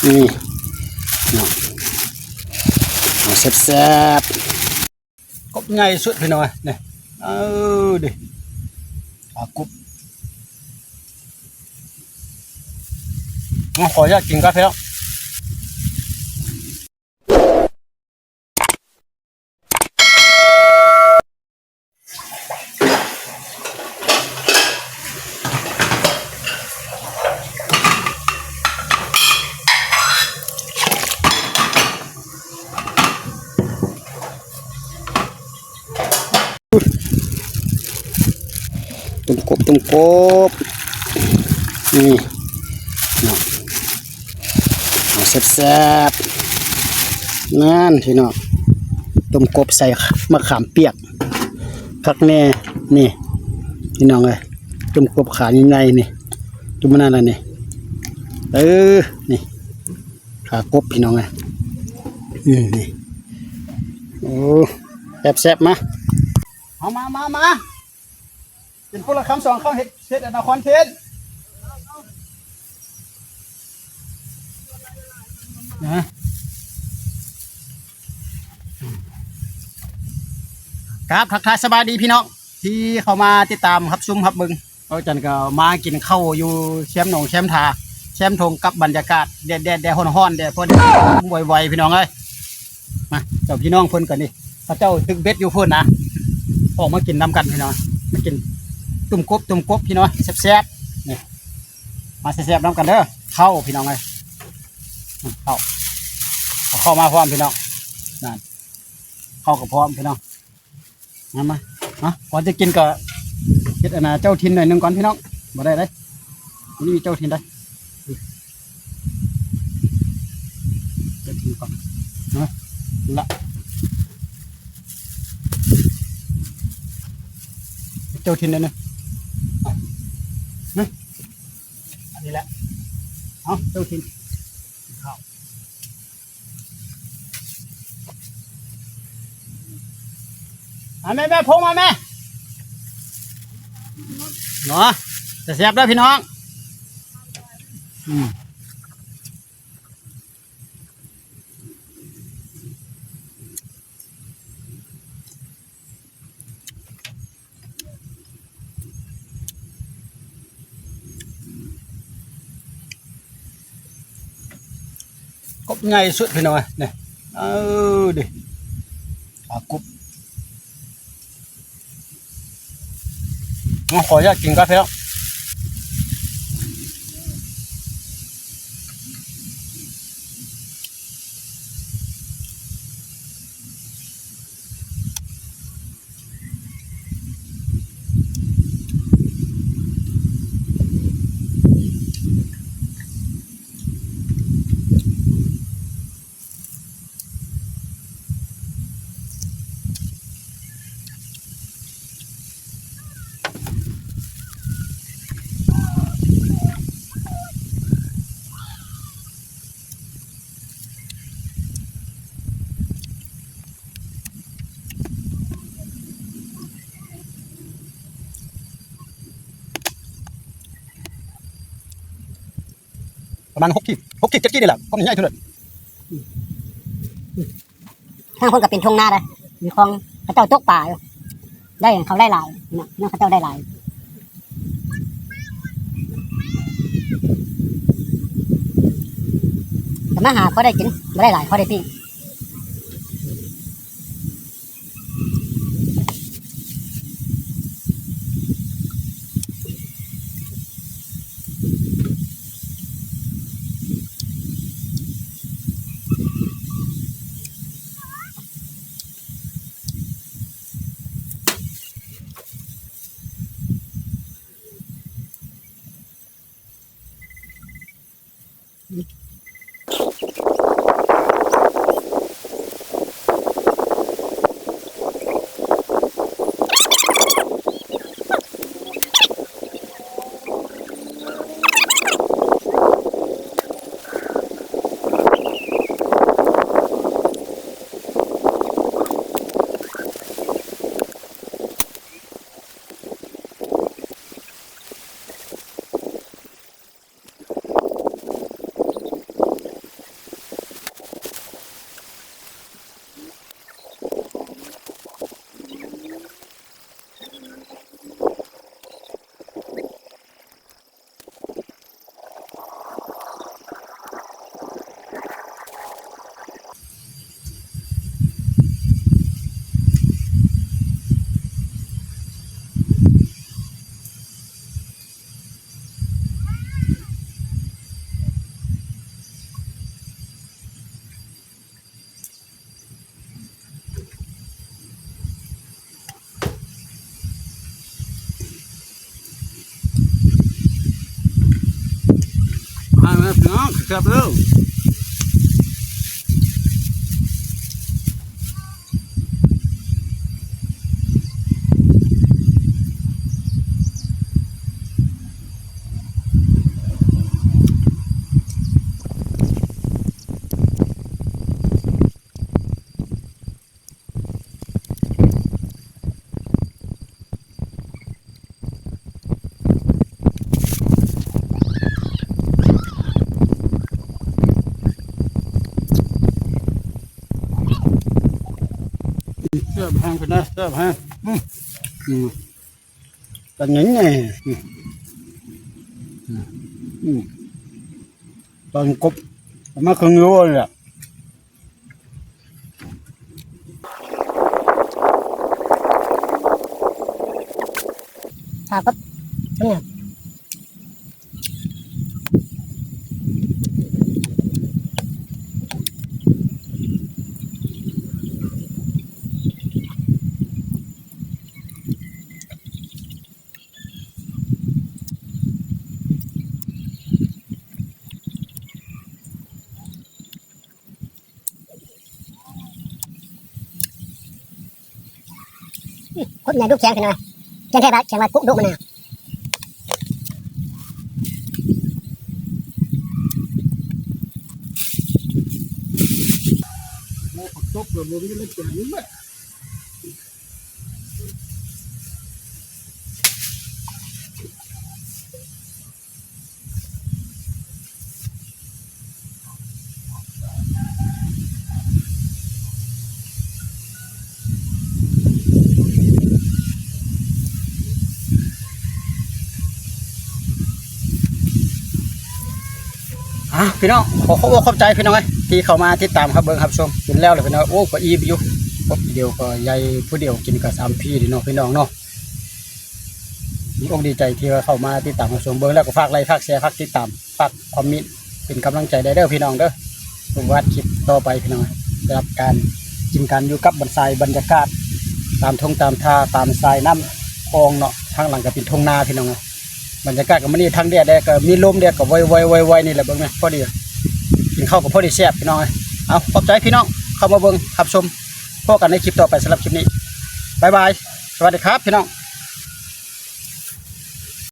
ນີ້ເນາະ ເອົາແຊບໆ ກົບໃຫຍ່ສຸດພີ່ນ້ອງເອີຍ ນີ້ ເອີ ເດ້ ປາກົບ ເອົາ ຂໍອະນຸຍາດກິນກ່ອນພີ່ນ້ອງ. ຕົ້ມກົບ ຕົ້ມກົບ ນີ້ເນາະ ເອົາແຊບໆ ນັ້ນພີ່ນ້ອງ ຕົ້ມກົບໃສ່ມະຂາມປຽກ ຄັກແນ່ ນີ້ພີ່ນ້ອງເອີຍ ຕົ້ມກົບຂາໃຫຍ່ໆ ນີ້ ຕຸ້ມນັ້ນລະນີ້ ເອີ ນີ້ ຂາກົບພີ່ນ້ອງເອີຍ ອືມ ນີ້ ໂອ້ ແຊບໆ ມາ ເອົາ ມາ ມາ ມາ ກິນຄົນລະຄຳສອງຄຳ ເຮັດ ເຮັດອັນນາຄອນເທນ ນະ ກາບທັກທາຍສະບາຍດີພີ່ນ້ອງ ທີ່ເຂົ້າມາຕິດຕາມຮັບຊົມຮັບເບິ່ງ ເອົາ ຈັນກໍມາກິນເຂົ້າຢູ່ແຄມໜອງແຄມທາ ແຄມທົ່ງ ກັບບັນຍາກາດແດດໆ ແດດຮ້ອນໆ ແດດພໍດີ ໄວໆ ພີ່ນ້ອງເອີຍ ມາ ເຈົ້າພີ່ນ້ອງເພິ່ນກໍນີ້ ເຂົາເຈົ້າຕຶກເບັດຢູ່ພຸ້ນນະ ອອກມາກິນນຳກັນພີ່ນ້ອງ ມາກິນຕົ້ມກົບ ຕົ້ມກົບພີ່ນ້ອງ ແຊບໆ ນີ້ ມາແຊບໆ ນຳກັນເດີ ເຂົ້າພີ່ນ້ອງເອີຍ ເຂົ້າ ເຂົ້າມາພ້ອມພີ່ນ້ອງ ນັ້ນ ເຂົ້າກໍພ້ອມພີ່ນ້ອງ. ມາ ມາ ມາ ກ່ອນຈະກິນກໍເຮັດອັນນາເຈົ້າຖິ່ນໜ້ອຍໜຶ່ງກ່ອນພີ່ນ້ອງ ບໍ່ໄດ້ເດ້ ນີ້ເຈົ້າຖິ່ນໄດ້ ເຈົ້າຖິ່ນກ່ອນ ມາ ລະ ເຈົ້າຖິ່ນໜ້ອຍໜຶ່ງ ມາ ມາ ອັນນີ້ແຫຼະ ເອົາ ເຈົ້າຖິ່ນ ກິນເຂົ້າ. ມາແມ່ ແມ່ ພົງມາແມ່ ເນາະ ແຊບໆ ເດີພີ່ນ້ອງ ອືມ. ກົບໃຫຍ່ສຸດພີ່ນ້ອງເອີຍ ນີ້ ເອີ ເດ້ ປາກົບ ເອົາ ຂໍອະນຸຍາດກິນກ່ອນພີ່ນ້ອງ. ປະມານຫົກຂີດ ຫົກຂີດ ເຈັດຂີດນີ້ແຫຼະ ຄວາມໃຫຍ່ເທົ່ານັ້ນ. ທາງພຸ້ນກໍເປັນທົ່ງນາໄດ໋ ມີຂອງ ເຂົາເຈົ້າຕົກປາຢູ່ ໄດ້ ເຂົາໄດ້ຫຼາຍເນາະ ເຂົາເຈົ້າໄດ້ຫຼາຍ ກໍມາຫາພໍໄດ້ກິນ ບໍ່ໄດ້ຫຼາຍ ພໍໄດ້ປີ້ງ. ປະມານຫົກຂີດ ຫົກຂີດ ເຈັດຂີດນີ້ແຫຼະ ຄວາມໃຫຍ່ເທົ່ານັ້ນ. ກັບເດີ. ແຊບແຮງ ເພິ່ນນະ ແຊບແຮງ. ອືມ ອືມ ກັນຫຍັງແນ່. ອືມ ອືມ ຕອນກົບ ປະມານເຄິ່ງໂລນີ້ແຫຼະ. ຖ້າກັບ ອັນນີ້ ຄົນໃຫຍ່ດຸແຂງ ພີ່ນ້ອງເອີຍ. ແຂງແທ້ບາດ ແຂງວ່າກຸດຸມັນນະ. ໂອ້ ຜັກຕົບ ເບິ່ງ ເບິ່ງ ເບິ່ງ ເບິ່ງ. ອ່າ ພີ່ນ້ອງ ຂໍຂອບອົກຂອບໃຈ ພີ່ນ້ອງເອີຍ ທີ່ເຂົ້າມາຕິດຕາມຮັບເບິ່ງຮັບຊົມ. ກິນແລ້ວແຫຼະ ພີ່ນ້ອງ. ໂອ້ ກໍອີ່ມຢູ່ ຄົບດຽວກໍໃຫຍ່ ຜູ້ດຽວກິນກໍສາມພີເດເນາະ ພີ່ນ້ອງເນາະ. ດີອົກດີໃຈທີ່ວ່າເຂົ້າມາຕິດຕາມຮັບຊົມ. ເບິ່ງແລ້ວກໍຝາກໄລ ຝາກແຊ ຝາກຕິດຕາມ ຝາກຄອມເມັນ ເປັນກຳລັງໃຈໄດ້ເດີ ພີ່ນ້ອງເດີ. ພົບກັນຄລິບຕໍ່ໄປ ພີ່ນ້ອງ ສຳລັບການກິນ ການຢູ່ກັບບັນຊາຍ ບັນຍາກາດຕາມທົ່ງຕາມທ່າ ຕາມສາຍນ້ຳຂອງເນາະ. ທາງຫຼັງກໍເປັນທົ່ງນາ ພີ່ນ້ອງ. ບັນຍາກາດກໍມື້ນີ້ທັງແດດແດ່ ກໍມີລົມແດ່ ກໍໄວໆໆໆ ນີ້ແຫຼະ. ເບິ່ງນະ ພໍດີ ກິນເຂົ້າກໍພໍດີແຊບ ພີ່ນ້ອງເອີຍ. ເອົາ ຂອບໃຈ ພີ່ນ້ອງ ເຂົ້າມາເບິ່ງຮັບຊົມ. ພົບກັນໃນຄລິບຕໍ່ໄປ. ສຳລັບຄລິບນີ້ ບາຍບາຍ ສະຫວັດດີຄັບ ພີ່ນ້ອງ.